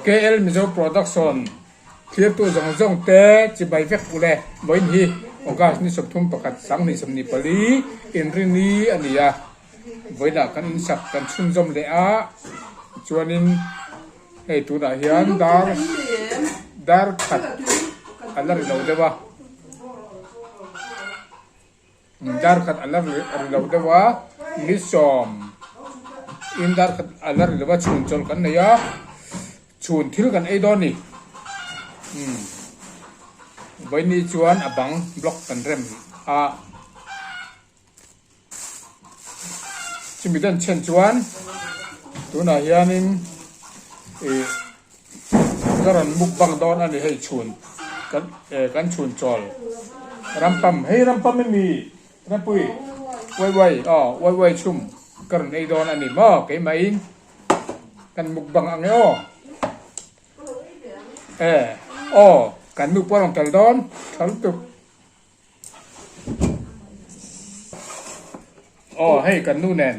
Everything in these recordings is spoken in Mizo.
KL Mizo Production thlirtu zawng zawng te chibai vek ule vawiin hi August ni 31 2024 inrini a ni a, vawiinah kan insak kan chhunzawm leh a, chuanin hei tunah hian dar dar khat a la ri lo deuh a. Dar khat a la ri lo deuh a, ni sawm in dar khat a la ri lo a, chhun chawlh kan nei a, chhun thil kan ei dawn a ni. Umm Vawiini chuan a bang block kan rem a, chumi dan chhen chuan tunah hianin ih Ka rawn mukbang dawn a ni hei chhun kan eh kan chhun chawl rampam hei rampam i mi Rampui uai uai aw uai uai chhum ka rawn ei dawn a ni maw keimahin kan mukbang ang e aw eh aw kan nu pawh a rawn tel dawn tha lutuk Aw hei kan nu nen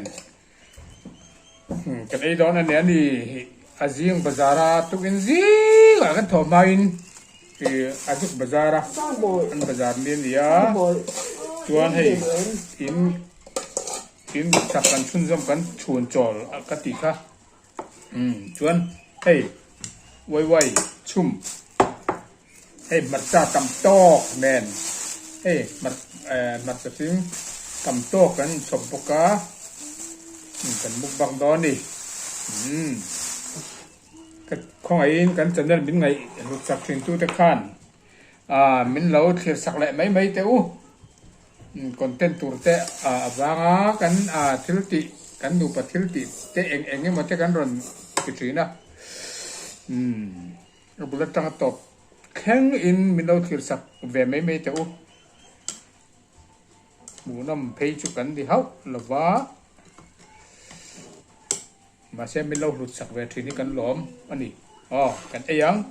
kan ei dawn a nia ni a zing bazar a tukin zing ah kan thawh hmain ih a zuk bazar a an bazar ni a ni a chuan hei in in chak kan chhunzawm kan chhun chawl ka tih kha. Umm chuan hei uai uai chhum hei hmarcha tam tawk nen hei hmar eh hmarcha hring tam tawk kan inchhawp bawk a umm kan mukbang dawn a ni umm ka khawngaihin kan channel min ngaih hlut chak thin tu te khan ah min lo thlir sak leh mai mai teh u. Content tur te avanga kan thil tih kan nupa thil tih te eng eng emaw te kan rawn ti thin a umm a bul atanga tawp thleng in min lo thlir sak ve mai mai teh u hmuhnawm phei chu kan ni hauh lova mahse min lo hlut sak ve thin hi kan lawm a ni aw kan ei ang.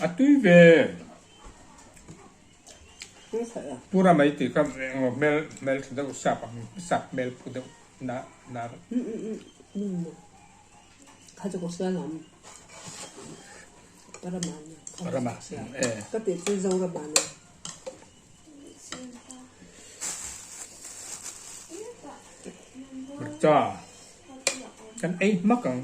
A tui ve. Pura mai tih kha engemaw hmel hmel tha deuh sap ang sap hmel phu deuh na na. Rama e. Ka ti chu Zorama ni. Hmarcha kan ei hmak ang.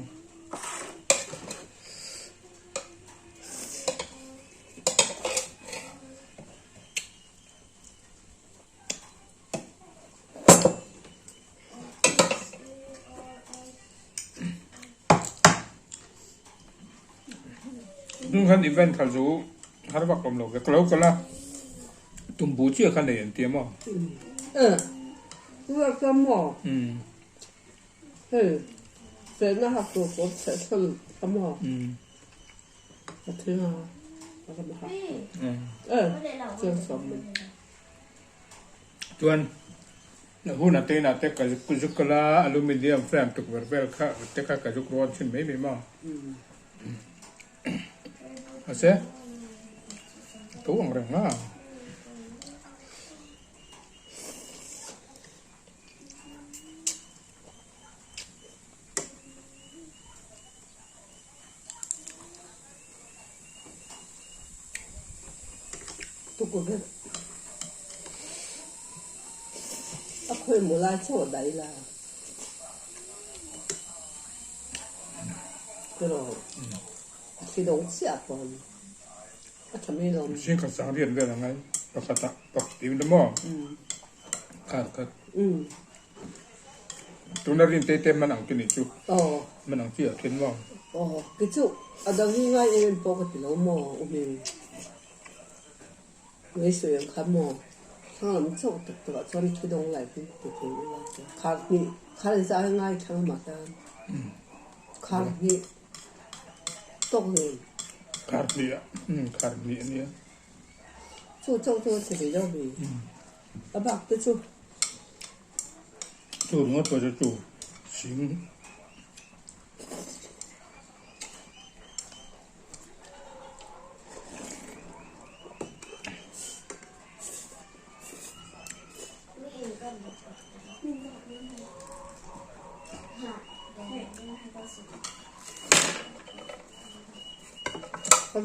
Tung khan event kha zu har vak awm lo ve ka lo kal a tumbu chiah kha nei an ti a maw? Eh ruat ka maw? Hei fehna hak tur kawr chheh chhan ka maw? A thing a a ram hak tur eh chiang sawm mai. Chuan hun a teinah te ka zuk kal a, aluminium frame tukverh vel kha te kha ka zuk rawn chhin mai mai maw. Mahse a tho ang reng a. Tukverh a khawi maw lai chaw a dai la tiraw a thi dawng chiah pawn a tha mai lo. Mihring khat sang riat vel ang ai pakhat ah pakhat ih maw khat khat Tuna rin te te hman ang te nih chu. Aw. Hman ang chi ah then maw? Aw, kei chu a dang hi ngai em em pawh ka ti lo maw u Hming. Ngei sawi ang kha maw? Thlang lam chauh tak tak ah chuan thi dawng lai hi ti thei ula chuan khar hnih khar in zai ngai thlang lamah hian khar hnih tawk nen. Khar hnih ah khar hnih a nia. Chu chauh chu a chhe ve deuh ve. A bak te chu. Chu ringawt pawh chu chu sing. He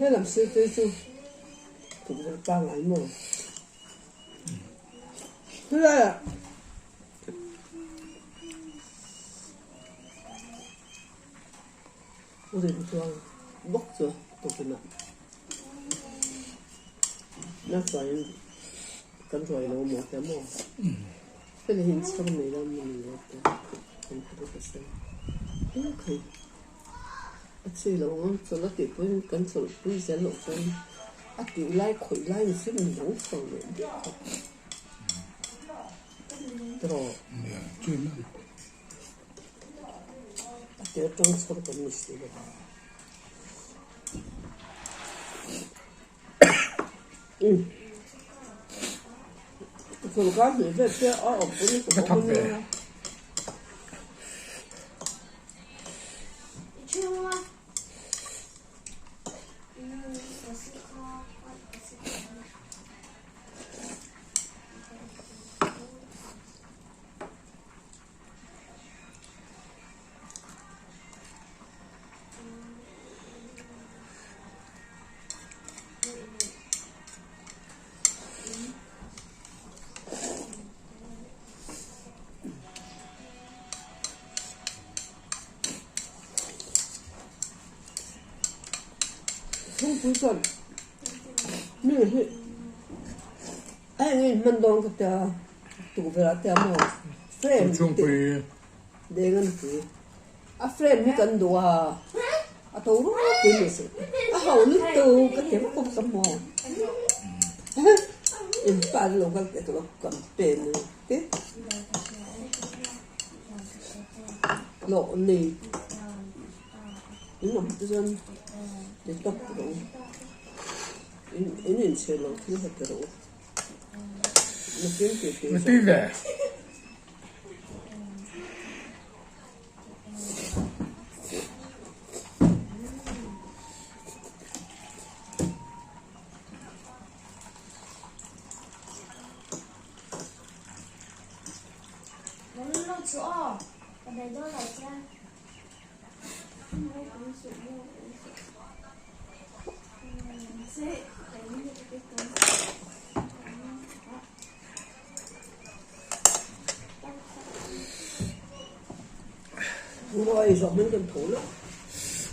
lam sir te chu tukverh pangngai maw? Helaiah U rin chuang bawk chu tukverh ah na chuanin kan ruai lo maw tia maw? Heti hi inchhar mai lo maw ni lo te kan hre ta se. A chi lo ang chawlh a tih pawhin kan chawlh pui zel loh chuan a tih lai khawih lai ni sin min dang chho leh diak a tiraw a tir atang chhawr kan ni si lo sorkar hnih vel te a awm pawn ka awm a nia. Thingpui chuan mi hi a eng in hman dawn ka tia tukverh ah te a maw frame deng a ni pui a frame hi kan duh a a to ropui mai se a ho lutuk ka ti vak vak a maw in pa lo kal teh ka lo campaign a ti. Hlawh nei in awm te chuan ti tawp rawh u in in inchhir loh thil kha ti rawh u nakin tih tih zawh.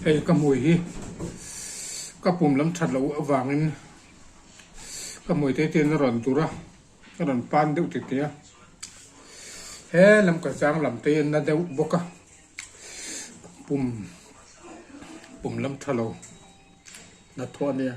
Hei ka hmui hi ka pum lam that loh avangin ka hmui te te in a rawn dur a. Ka rawn pan deuh tete a, he lam ka chang lam te hi a na deuh bawk a, pum pum lam tha lo hnathawh a nia.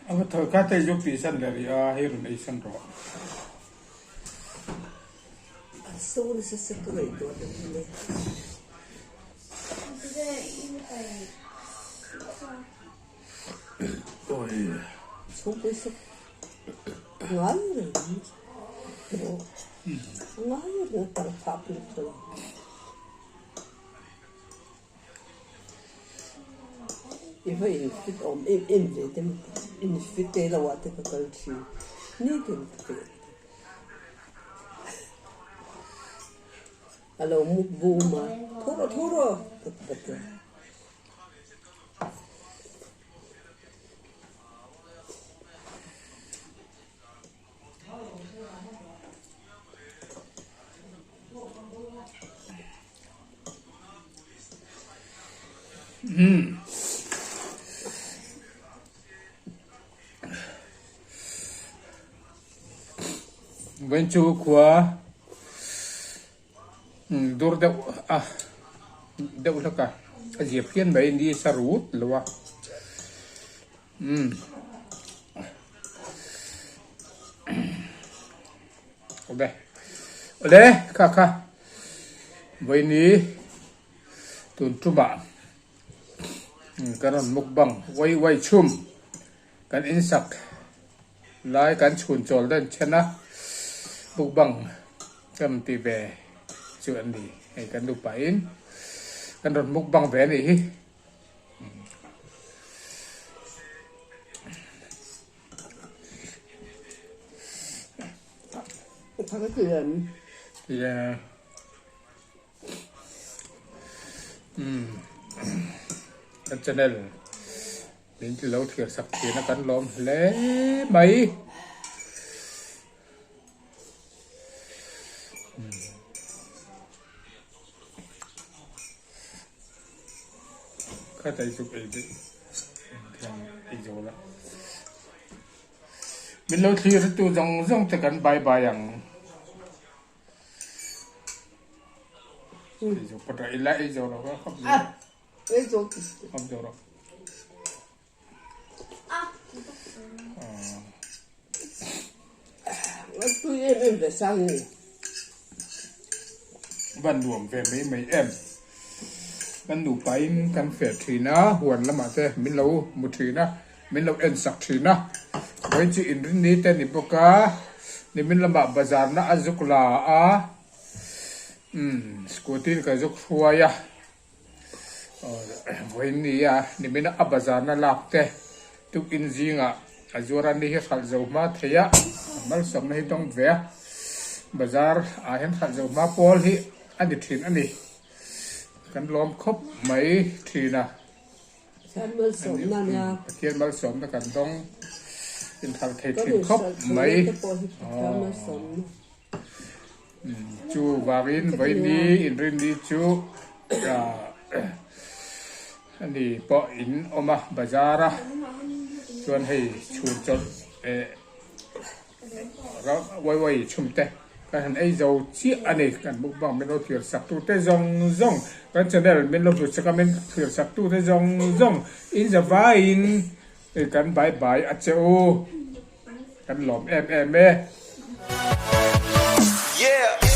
A va thawi kha tei zawk tih san leh rih a, hei rawn ei san rawh. I va in fit awm em em ve te in fit te lo ah te ka kal thin. Nitin ka ti. A lo muk bum a, Tho rawh, tho rawh, ka ti a. Vawiin chu khua dur deuh a deuh hlek a a zir phian mai ni sa rut lo a umm awle awle kha kha vawiin hi tun tumah Kan rawn mukbang uai uai chhum kan insak lai kan chhun chawl dawn then a mukbang ka rawn tih ve chu an ni hei kan nupa in kan rawn mukbang ve a nih hi. Kan channel min ti lo thlir sak thin a kan lawm hle mai. Kha tai chu ei daih thiam ei zo la. Min lo thlir tu zawng zawng te kan bye bye ang. Van nuam ve mai mai em. Kan nupa in kan feh thin a, huan lamah te min lo hmu thin a, min lo en sak thin a. Vawiin chu inrinni te ni bawk a, nimin lamah bazar na a zuk la a, umm scooty in ka zuk hruai a, vawiin ni a nimin a bazar na lak te tukin zingah a zuar a ni hi hralh zo hma thei a, malsawmna hi dawng ve a, bazar ah hian hralh zo hma pawl hi a ni thin a ni. Kan lawm khawp mai thin a. Pathian malsawmna nia. Pathian malsawmna kan dawng inthal thei thin khawp mai. Chu vangin vawiini inrinni chu ani pawh in awm a bazar a chuan hei chhun chawlh eh Uai chhum te kan han ei zo chiah a ni. Kan mukbang min lo thlir sak tu te zawng zawng, kan channel min lo hlut sak a min thlir sak tu te zawng zawng in za vaiin kan bye bye a che u. Kan lawm em em e. Yeah.